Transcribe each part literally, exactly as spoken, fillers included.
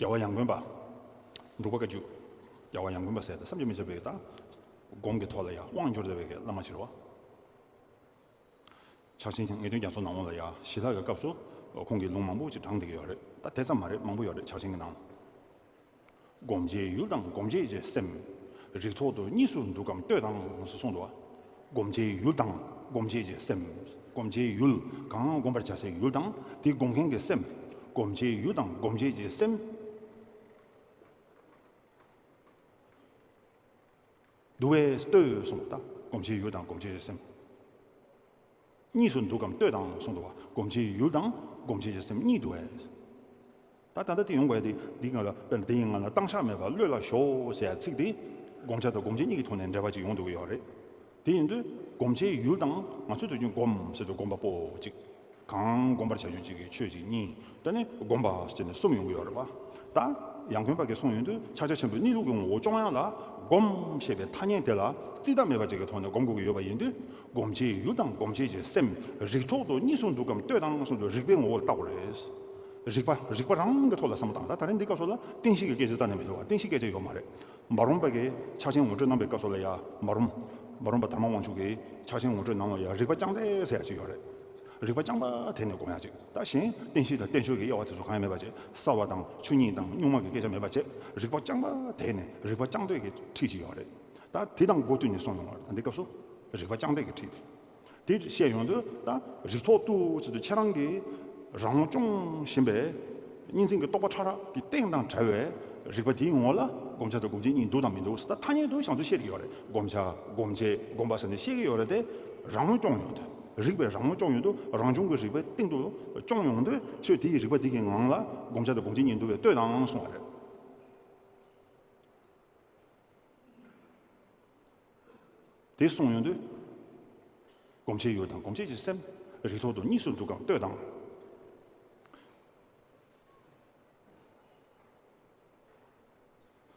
རྒྱལ་བ་ཡང་དགོན་པ། འབྲུག་པ་བཀའ་བརྒྱུད། རྒྱལ་བ་ཡང་དགོན་པ་ཟེར་ཏེ་བསམ་གྱིས་མི་ཁྱབ་པའི་ད་སྒོམ་གྱི་ཐོག་ལ་ཡང་དབང་འབྱོར་བསྡད་པའི་བླ་མ་ཞིག་རེད་བ། ཕྱག་ཆེན་ངེས་དོན་རྒྱ་མཚོ་ནང་ལོགས་ལ་ཡང་ཞི་ལྷག་གི་སྐབས་སུ་ཁོང་གིས་ལུང་མང་པོ་ཅིག་དྲངས་བསྡད་ཀྱི་ཡོད་རེད། ད་དེ་ཙམ་མ་རེད། མང་པོ་ཡོད་རེད། ཕྱག་ཆེན་གྱི་ནང་ལ། སྒོམ་བྱེད་ཡུལ་དང་སྒོམ་བྱེད་ཀྱི་སེམས། རིགས་ཐོག་ཏུ་གཉིས་སུ་འདུ་གམ་ལྟོས་དང་ཟེར་གསུངས་འདུག་བ། སྒོམ་བྱེད་ཡུལ་དང་སྒོམ་བྱེད་ཀྱི་སེམས། སྒོམ་བྱེད་ཡུལ། གང་སྒོམ་པར་བྱ་སའི་ཡུལ་དང་དེ་སྒོམ་མཁན་གྱི་སེམས། སྒོམ་བྱེད་ཡུལ་དང་སྒོམ་བྱེད་ཀྱི་སེམས། འདུ་བས་ལྟོས་གསུངས་པ། ད་སྒོམ་བྱེད་ཡུལ་དང་སྒོམ་བྱེད་ཀྱི་སེམས། གཉིས་སུ་འདུ་གམ་ལྟོས་དང་གསུངས་འདུག་བ། སྒོམ་བྱེད་ཡུལ་དང་སྒོམ་བྱེད་ཀྱི་སེམས་གཉིས་འདུ་བས། ད་ད་ལྟ་དེ་ཡོང་དགོས་ཡ་དེ་འདི་སྔ་ལ་དཔེར་ན་དེ་ཡི་སྔ་ལ་བཏང་བཞག་མེད་པར་བློས་ལ་ཞོག་ཟེར་ཡ་ཚིག་དེ་བསྒོམ་བྱ་དང་སྒོམ་བྱེད་གཉིས་ཀྱི་ཐོག་ནས་འགྲེལ་པ་ཅིག་ཡོང་འདུག་གི་ཡོད་རེད། དེ་ཡིན་དུས་སྒོམ་བྱེད་ཡུལ་དང་ང་ཚོས་དུས་རྒྱུན་སྒོམ་ཟེར་དུས་སྒོམ་པ་པོ་གཅིག་གང་སྒོམ་པར་བྱ་རྒྱུ་གཅིག་གི་ཆོས་གཅིག་གཉིས། ད་ནི་སྒོམ་པ་ཟེར་ནས་གསུམ་ཡོང་གི་ཡོད་རེད་པ། ད་ཡང་དགོན་པ་གིས་གསུངས་ཡོང་དུས་ཕྱག་རྒྱ་ཆེན་པོའི་གནས་ལུགས་ཀྱི་ངོ་བོ་སྐྱོང་ཡག་ལ་སྒོམ་ཞེས་པའི་ཐ་སྙད་དེ་ལ་རྩིས་གདབ་མེད་པ་ཅིག་གི་ཐོག་ནས་སྒོམ་དགོས་ཀྱི་ཡོད་པ་ཡིན་དུས། སྒོམ་བྱེད་ཡུལ་དང་སྒོམ་བྱེད་ཀྱི་སེམས་རིགས་ཐོག་ཏུ་གཉིས་སུ་འདུ་གམ་ལྟོས་དང་གསུངས་དུས་རིགས་པའི་ངོ་བོ་ལ་བལྟ་དགོས་རེད། རིགས་པ་རིགས་པ་རང་གི་ཐོག་ལ་བསམ་བློ་བཏང་། ད་ད་རིང་འདི་སྐབས་སུ་ལ་རྟེན་གཞི་གི་སྐད་ཆ་རྩ་ནས་མི་འདུག་བ། རྟེན་གཞི་སྐད་ཆ་ཡོད་མ་རེད། འབའ་རོམ་པ་གིས་ཕྱག་ཆེན་ངོ་སྤྲོད་གནང་པའི་སྐབས་སུ་ལ་ཡ་འབའ་རོམ་འབའ་རོམ་པ་དར་མ་དབང་ཕྱུག་གིས་ཕྱག་ཆེན་ངོ་སྤྲོད་ནང་ལ་ཡ་རིགས་པ་རྐྱང་འདེད་ཟེར་ཡ་ཅིག་ཡོད་རེད། རིགས་པ་རྐྱང་པ་དེད་ནས་སྒོམ་ཡ་ཅིག་ད་གཞན་རྟེན་གཞི་དང་བརྟན་བཞུགས་ཀྱི་དབྱེ་བ་དེ་ཚོ་གང་ཡང་མེད་པ་བྱས། གསལ་བ་དང་ཆོས་ཉིད་དང་གཉུག་མ་གི་སྐད་ཆ་མེད་པ་བྱས། རིགས་པ་རྐྱང་པ་དེད་ནས་རིགས་པ་རྐྱང་འདེད་ཀྱི་ཁྲིད་ཅིག་ཡོད་རེད། ད་དེ་དང་སྒོ་བསྟུན་ནས་གསུངས་ཡོང་བ་རེད། ད་འདི་སྐབས་སུ་རིགས་པ་རྐྱང་འདེད་ཀྱི་ཁྲིད་དེ། དེ་བཤད་ཡོང་དུས་ད་རིགས་ཐོག་ཏུ་ཟེར་དུས་ཁྱེད་རང་གིས་རང་ངོ་སྐྱོང་བཞིན་པའི་གཉིས་འཛིན་གྱི་རྟོག་པ་ཕྲ་རགས་ཀྱི་རྟེན་དང་བྲལ་བའི་རིགས་པ་དེའི་ངོ་ལ་སྒོམ་བྱ་དང་སྒོམ་བྱེད་གཉིས་འདུ་དང་མི་འདུ་ཟེར། ད་ཐ་སྙད་དུ་བྱང་ཆུབ་བཤད་ཀྱི་ཡོད་རེད། སྒོམ་བྱ་སྒོམ་བྱེད་སྒོམ་པ་ཟེར་ནས་བཤད་ཀྱི་ཡོད་རེད་དེ། རང་ངོ་སྐྱོང་ཡོང་དུས་རིགས་པས་རང་ངོ་སྐྱོང་ཡོང་དུས་རང་བྱུང་གི་རིགས་པའི་སྟེང་དུ་སྐྱོང་ཡོང་དུས་ཆོས་དེའི་རིགས་པ་དེ་གི་ངང་ལ་སྒོམ་བྱ་དང་སྒོམ་བྱེད་གཉིས་འདུ་བས་ལྟོས་དང་གསུངས་པ་རེད། དེ་གསུངས་ཡོང་དུས། སྒོམ་བྱེད་ཡུལ་དང་སྒོམ་བྱེད་ཀྱི་སེམས་རིགས་ཐོག་ཏུ་གཉིས་སུ་འདུ་གམ་ལྟོས་དང་།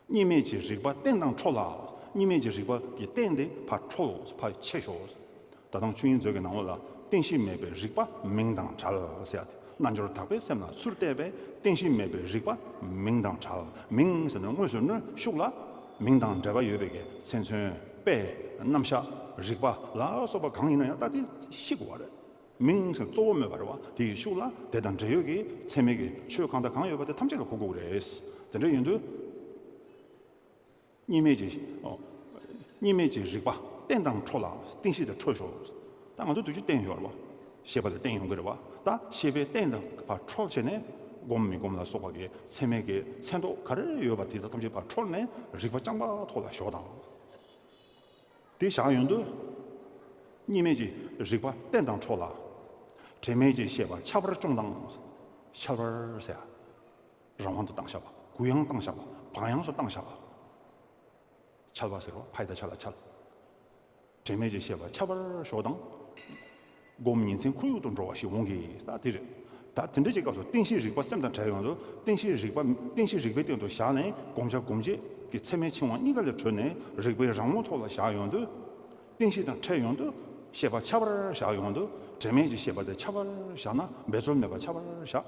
གཉིས་མེད་ཀྱི་རིགས་པ་རྟེན་དང་འཕྲོད་ལ། གཉིས་མེད་ཀྱི་རིགས་པ་གི་རྟེན་དེ་ཕར་འཕྲོད་ཕར་ཆད་ཤོག་ད་དུང་ཆོས་དབྱིངས་མཛོད་ཀྱི་ནང་ལོགས་ལ་རྟེན་གཞི་མེད་པའི་རིགས་པ་མིང་དང་བྲལ་ཟེར་ཡ་དེ། རྣལ་འབྱོར་དག་པའི་སེམས་ལ་ཚུར་བལྟས་པས་རྟེན་གཞི་མེད་པའི་རིགས་པ་མིང་དང་བྲལ། མིང་ཟེར་ན་དངོས་སུ་ནི་ཤུགས་ལ་མིང་དང་འབྲེལ་བ་ཡོད་པའི་གི་མཚན་མཚོན་དཔེ་རྣམ་གཞག་རིགས་པ་ལ་སོགས་པ་གང་ཡིན་ན་ཡང་ད་དེ་ཤེས་དགོས་པ་རེད། མིང་ཟེར་གཙོ་བོ་སྨོས་པ་རེད་བ། དེ་ཡི་ཤུགས་ལ་དེ་དང་འབྲེལ་ཡོད་ཀྱི་ཚད་མའི་གི་ཆོས་གང་དང་གང་ཡོད་པ་དེ་ཐམས་ཅད་ལ་གོ་དགོས་ཀྱི་རེད། དེ་འདྲ་ཡིན་དུས། གཉིས་མེད་ཀྱི། ཨོ། གཉིས་མེད་ཀྱི་རིགས་པ་རྟེན་དང་འཕྲོད་ལ། རྟེན་གཞི་དེ་འཕྲོད་ཤོག་ད་ང་ཚོ་དུས་རྒྱུན་རྟེན་ཡོད་རེད་བ། ཤེས་པ་ལ་རྟེན་ཡོང་གི་རེད་བ། ད་ཤེས་པའི་རྟེན་དང་ཕར་འཕྲོད་བྱས་ནས་སྒོམ་མི་སྒོམ་ལ་སོགས་པ་གི་ཚད་མའི་གི་ཚད་མདོ་ག་རེ་ཡོད་པ་དེ་དག་ཐམས་ཅད་ཕར་འཕྲོད་ནས་རིགས་པ་རྐྱང་པ་ཐོག་ལ་ཞོག་དང་། དེ་བཞག་ཡོང་དུས། གཉིས་མེད་ཀྱི་རིགས་པ་རྟེན་དང་འཕྲོད་ལ། དྲན་མེད་ཀྱི་ཤེས་པ་འཆལ་བར་སྐྱོང་དང་། འཆལ་བར་ཟེར། རང་དབང་དུ་བཏང་བཞག་པ། གུ་ཡངས་བཏང་བཞག་པ། བག་ཡངས་སུ་བཏང་བཞག་པ། འཆལ་བ་ཟེར་བ་ཕ་ཡི་ད་ཆ་ལ་འཆལ། དྲན་མེད་ཀྱི་ཤེས་པ་འཆལ་བར་ཞོག་དང་། སྒོམ་ཉིན་མཚན་ཁོར་ཡུག་ཏུ་འགྲོ་བ་ཞིག་འོང་གི། ད་དེ་རེད། ད་དེ་འདྲ་ཅིག་སྐབས་སུ་རྟེན་གཞི་རིགས་པ་སེམས་དང་བྲལ་ཡོང་དུས་རྟེན་གཞི་རིགས་པ་རྟེན་གཞི་རིགས་པའི་སྟེང་དུ་བཞག་ནས་སྒོམ་བྱ་སྒོམ་བྱེད་ཀྱི་ཚད་མའི་འཆིང་བ་གཉིས་ཀ་ལས་གྲོལ་ནས་རིགས་པའི་རང་ངོ་ཐོག་ལ་བཞག་ཡོང་དུས། རྟེན་གཞི་དང་བྲལ་ཡོང་དུས་ཤེས་པ་འཆལ་བར་བཞག་ཡོང་དུས་དྲན་མེད་ཀྱི་ཤེས་པ་དེ་འཆལ་བར་བཞག་ན་འབད་རྩོལ་མེད་པར་འཆལ་བར་བཞག་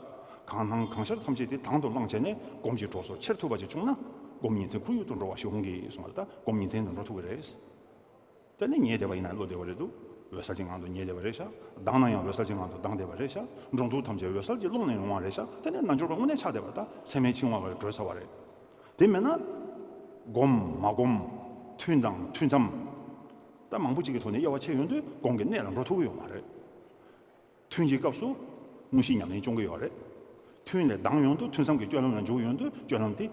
གང་སྣང་གང་ཤར་ཐམས་ཅད་དེ་དང་དུ་བླངས་བྱས་ནས་སྒོམ་གྱི་གྲོགས་སུ་ཆེར་ཐུབ་པ་ཅིག་བྱུང་ན་སྒོམ་ཉིན་མཚན་ཁོར་ཡུག་ཏུ་འགྲོ་བ་ཞིག་འོང་གི་གསུངས་པ་རེད། ད་སྒོམ་ཉིན་མཚན་དུ་འགྲོ་ཐུབ་ཀྱི་རེད། དེ་ནས་ཉལ་བསྡད་པ་ཡིན་ན་བློ་བདེ་བ་རེད་འདུག་འོད་གསལ་གྱི་ངང་དུ་ཉལ་བསྡད་པ་རེད་ཤག་ལྡང་ན་ཡང་འོད་གསལ་གྱི་ངང་དུ་ལྡང་བསྡད་པ་རེད་ཤག་འགྲོ་འདུག་ཐམས་ཅད་འོད་གསལ་གྱི་ཀློང་ནས་ཡོང་བ་རེད་ཤག་དེ་ནས་རྣལ་འབྱོར་པ་དངོས་གནས་ཆགས་བསྡད་པ་དང་ཚད་མའི་འཆིང་བ་བར་གྲོལ་ཚར་བ་རེད། དེ་མེད་ན། སྒོམ་མ་སྒོམ། ཐུན་དང་ཐུན་མཚམས། ད་མང་པོ་ཅིག་གི་ཐོག་ནས་དབྱེ་བ་ཕྱེ་ཡོང་དུས་སྒོམ་གྱི་གནད་ལ་འགྲོ་ཐུབ་ཀྱི་ཡོད་མ་རེད། ཐུན་གྱི་སྐབས་སུ་དངོས་གཞི་ཉམས་ལེན་སྐྱོང་གི་ཡོད་རེད། ཐུན་ལས་ལྡང་ཡོང་དུས་ཐུན་མཚམས་ཀྱི་སྤྱོད་ལམ་ལ་འཇུག་ཡོང་དུས་སྤྱོད་ལམ་དེ།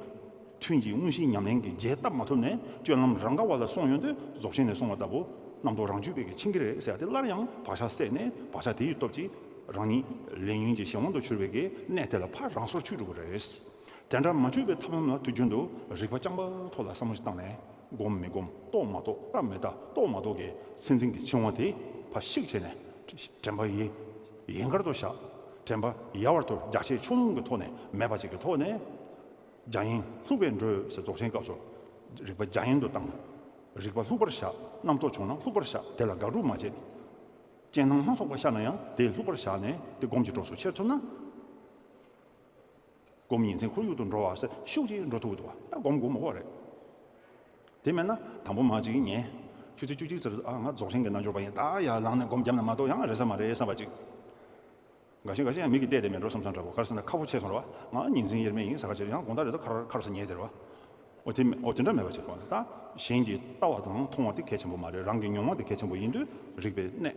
ཐུན་གྱི་དངོས་གཞི་ཉམས་ལེན་གྱི་རྗེས་བཏབ་མ་ཐུབ་ནས་སྤྱོད་ལམ་རང་ག་བ་ལ་སོང་ཡོང་དུས་རྫོགས་ཆེན་ནས་གསུངས་པ་ལྟ་བུ་རྣམ་རྟོག་རང་རྒྱུད་པའི་གི་འཆིང་གི་རེད་ཟེར་ཡ་དེ་སླར་ཡང་བག་ཆགས་སད་ནས་བག་ཆགས་དེ་ཡི་སྟོབས་ཀྱིས་རང་ཉིད་ལས་ཉོན་གྱི་གཞན་དབང་དུ་གྱུར་པའི་གི་གནས་དེ་ལ་ཕར་རང་སོར་ཆུད་འགྲོ་གི་རེད། དེ་འདྲ་མ་བཅོས་པའི་ཐབས་ལམ་ལ་དུས་རྒྱུན་དུ་རིགས་པ་རྐྱང་པ་ཐོག་ལ་བསམ་བློ་ཞིག་བཏང་ནས་སྒོམ་མི་སྒོམ་རྟོགས་མ་རྟོགས་བཏབ་མི་བཏབ་རྟོགས་མ་རྟོགས་ཀྱི་སེམས་ཅན་གྱི་འཆིང་བ་དེ་ཕར་བཤིག་བྱས་ནས་དྲན་པ་ཡེ་ཡན་གར་དུ་བཞག་དྲན་པ་ཡལ་བར་དུ་རྒྱ་ཆད་ཆུང་ངུ་གི་ཐོག་ནས་མེད་པ་ཅིག་གི་ཐོག་ནས་རྒྱ་ཡན་ལྷུག་པའི་འགྲོས་ཟེར་རྫོགས་ཆེན་སྐབས་སུ་རིགས་པ་རྒྱ་ཡན་དུ་བཏང་། རིགས་པ་ལྷུག་པར་བཞག་རྣམ་རྟོག་བྱུང་ན་ལྷུག་པར་བཞག་དེ་ལ་དགག་སྒྲུབ་མ་བྱེད། རྐྱེན་སྣང་སྣ་ཚོགས་པ་ཤར་ན་ཡང་དེ་ལྷུག་པར་བཞག་ནས་དེ་སྒོམ་གྱི་གྲོགས་སུ་ཆེར་ཐུབ་ན། སྒོམ་ཉིན་མཚན་ཁོར་ཡུག་ཏུ་འགྲོ་བ་ཟེར་ཤུགས་ཀྱིས་འགྲོ་ཐུབ་འདུག་བ། ད་སྒོམ་དགོས་མ་དགོས་རེད། དེ་མེད་ན་དང་པོ་མ་གཅིག་ཉལ། ཆུ་ཚོད་བཅུ་གཅིག་ཙམ་ཨ་ང་རྫོགས་ཆེན་གྱི་རྣལ་འབྱོར་པ་ཡིན། ད་ཡར་ལངས་ནས་སྒོམ་བརྒྱབ་ན་མ་གཏོགས་ཡང་རེད་ས་མ་རེད་བསམ་པ་གཅིག་འགའ་ཤས་འགའ་ཤས་ཡང་མིག་གིས་བལྟས་བསྡད་མེད་འགྲོ་བསམ་བསམ་འདྲ་བོ། ག་རེ་ཟེར་ན་ཁ་ཕོ་ཆེ་སོང་རེད་བ། ང་ཉིན་མཚན་དབྱེར་མེད་ཡིན་ཟེར་ག་བྱས་ཡང་དགོང་དག་རེ་ད་ཁར་ཁར་སོང་ཉལ་བསྡད་རེད་བ། འོ་དེ་མེད། འོ་དེ་འདྲ་མེད་པ་བྱེད་དགོས། ད་གཞན་གྱིས་ལྟ་བ་དང་མཐོང་བ་དེ་གལ་ཆེན་པོ་མ་རེད། རང་གི་མྱོང་བ་དེ་གལ་ཆེན་པོ་ཡིན་དུས་རིག་པའི་གནས།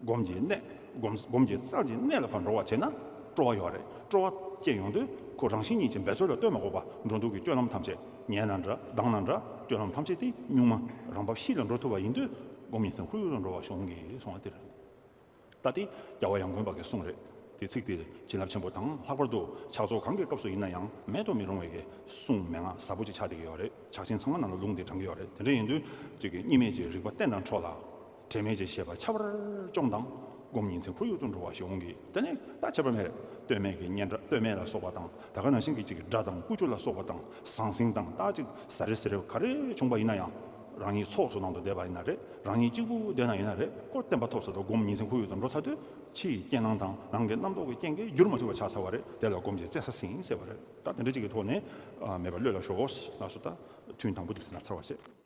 སྒོམ་གྱི་གནས། སྒོམ་སྒོམ་གྱི་རྩལ་གྱི་གནས་ལ་ཕར་འགྲོ་བ་བྱས་ན་སྤྲོ་བ་ཡོད་རེད། སྤྲོ་བ་སྐྱེ་ཡོང་དུས་ཁོ་རང་གཞན་གཉིས་ཀྱི་འབད་རྩོལ་ལ་ལྟོས་མ་དགོས་པ་འགྲོ་འདུག་གི་སྤྱོད་ལམ་ཐམས་ཅད་ཉལ་ན་འདྲ་ལྡང་ན་འདྲ་སྤྱོད་ལམ་ཐམས་ཅད་དེ་གཉུག་མ་རང་བབས་གཤིས་ལ་འགྲོ་ཐུབ་པ་ཡིན་དུས་སྒོམ་ཉིན་མཚན་ཁོར་ཡུག་ཏུ་འགྲོ་བ་ཤོང་གི་སོང་བ་དེ་རེད། ད་དེ་རྒྱལ་བ་ཡང་དགོན་པ་གི་གསུང་རེད། དེ་ཚིག་དེ་བྱིན་རླབས་ཆེན་པོ་དང་། ལྷག་པར་དུ་ཕྱག་ཚོགས་གང་གི་སྐབས་སུ་ཡིན་ན་ཡང་མེད་དུ་མི་རུང་བའི་གི་གསུང་མན་ངག་ཟབ་པོ་ཅིག་ཆགས་བསྡད་ཀྱི་ཡོད་རེད། ཕྱག་ཆེན་ཚང་མ་ནང་ལ་ལུང་དེ་དྲངས་ཀྱི་ཡོད་རེད། དེ་འདྲ་ཡིན་དུས་གཅིག་གི་གཉིས་མེད་ཀྱི་རིག་པ་བརྟན་དང་འཕྲོད་ལ། དྲན་མེད་ཀྱི་ཤེས་པ་ཁྱབ་པར་སྐྱོང་དང་། སྒོམ་ཉིན་མཚན་ཁོར་ཡུག་ཏུ་འགྲོ་བ་ཞིག་འོང་གི། དེ་ནས་ད་ཁྱད་པར་མེད་རེད། སྟོད་སྨད་ཀྱི་སྙན་གྲགས། སྟོད་སྨད་ལ་སོགས་པ་དང་། ད་ག་ནང་བཞིན་གྱི་གཅིག་གི་སྒྲ་དང་ཀུ་ཅོ་ལ་སོགས་པ་དང་ཟང་ཟིང་དང་། ད་ཅིག་ཟ་རི་ཟི་རི་ག་རེ་བྱུང་བ་ཡིན་ན་ཡང་། རང་ཉིད་ཚོགས་སུ་ནང་དུ་བསྡད་པ་ཡིན་ན་རེད། རང་ཉིད་གཅིག་པུ་བསྡད་ན་ཡིན་ན་རེད། ཁོ་བརྟན་པ་ཐོབ་ས་དང་སྒོམ་ཉིན་མཚན་ཁོར་ཡུག་ཏུ་འགྲོ་ཚར་དུས་ཕྱི་ཡི་རྐྱེན་སྣང་དང་ནང་གི་རྣམ་རྟོག་གི་རྐྱེན་གྱིས་བསྒྱུར་མ་ཐུབ་པ་ཆགས་ཚར་བ་རེད། དེ་ལ་སྒོམ་གྱི་རྩེ་ས་ཟིན་ཟེར་བ་རེད། ད་དེ་འདྲ་ཅིག་གི་ཐོག་ནས་ཨ་མེད་པ་བློས་ལ་ཞོག་ལགས་སོ། ད་ཐུན་དང་པོ་དེ་ན་ཚར་བ་བྱེད།